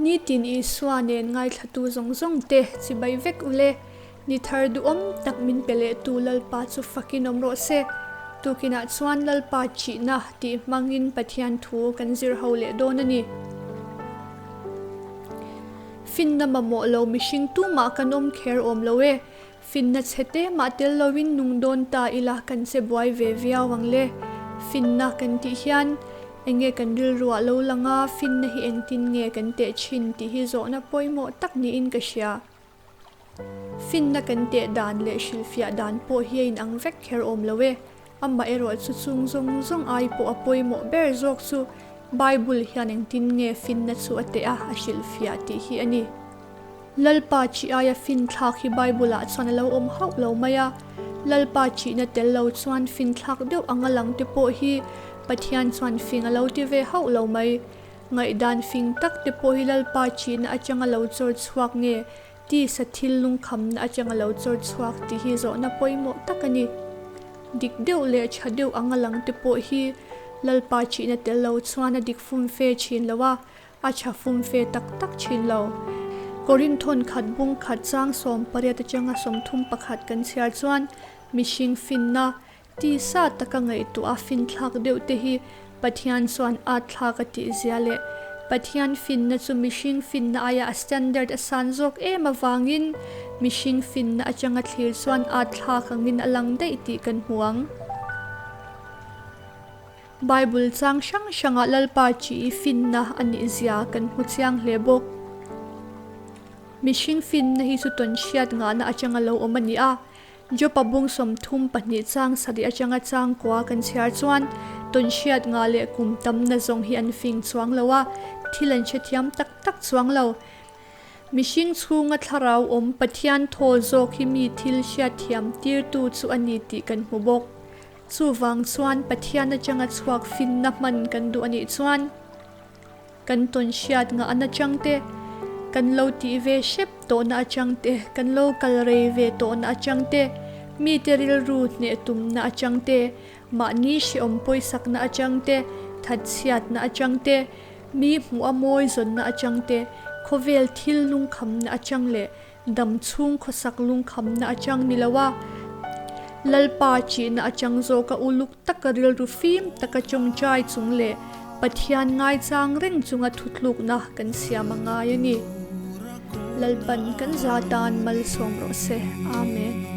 Nitin Isua nen ngaithlatu zawng zawng te chibai vek ule. Ni thar duhawm tak min pe lehtu Lalpa chu fakin awm rawh se. Tukinah chuan Lalpa chihna tih hmangin Pathian thu kan zir ho leh dawn a ni. Finna mamawh lo mihring tumah kan awm kher awm lo e. Finna chhe te mah tel loin nung dawn ta ila kan che buai ve viau ang le. Finna kan tih hian enge kan rilruah lo lang a, finna hi engtin nge kan teh thin tih hi zawhna pawimawh tak niin ka hria. Finna kan teh dan leh hrilhfiah dan pawh hi a inang vek kher awm lo e. Amaherawh chu chung zawng zawng ai pawh a pawimawh ber zawk chu Bible hian engtin nge finna chu a teh a, a hrilhfiah tih hi a ni. Lalpa chi aia finthlak hi Bible-ah chuan a lo awm hauh lo mai a. Lalpa chihna tel lo chuan finthlak deuh anga lang te pawh hi Pathian chuan fing a lo ti ve hauh lo mai. Ngaihdan fing tak te pawh hi Lalpa chihna atanga lo chawr chhuak nge tisa thil lungkhamna atanga lo chawr chhuak tih hi zawhna pawimawh tak a ni. Dik deuh leh tha deuh anga lang te pawh hi Lalpa chihna tel lo chuan a dik fumfe thin lo a, A tha fumfe tak tak thin lo. Korinthawn khat bung khat chang 18 atanga 31 kan chhiar chuan mihring finna, tisa taka ngaihtuah a finthlak deuh te hi Pathian chuan at thlak a tih zia leh Pathian finna chu mihring finna aia a standard a san zawk em avangin mihring finna atanga thlir chuan at thlak angin a lang daih tih kan hmu ang. Bible chang hrang hrangah Lalpa chi i finna a nih zia kan hmu chiang hle bawk. Mihring finna hi chu tawn hriat ngahna atanga lo awm a ni a. Jopa bung 32 chang sarih atanga chang kua kan chhiar chuan tawn hriat ngah leh kum tamna zawng hi an fing chuang lo a, thil an hrethiam tak tak chuang lo. Mihring chhunga thlarau awm Pathian thaw zawk hi mi thil hriatthiam tirtu chu a ni tih kan hmu bawk. Chuvang chuan Pathian atanga chhuak finna hman kan duh a nih chuan kan tawn hriat ngah an atang te, kan lo tih ve hrep tawhna atang te, kan lo kal rei ve tawhna atang te, mite rilru hneh tumna atang te, mahni hrehawm pawisakna atang te, thatchhiatna atang te, mi hmuh a mawi zawnna atang te, khawvel thil lungkhamna atang leh Dam chhung khawsak lungkhamna atang ni lo a, Lalpa chihna atang zawka uluk taka rilru fim taka tawngtai chung leh Pathian ngaichang reng chunga thutlukna kan siam a ngai a ni. Lalpan kan za tan malsawm rawh se. Amen.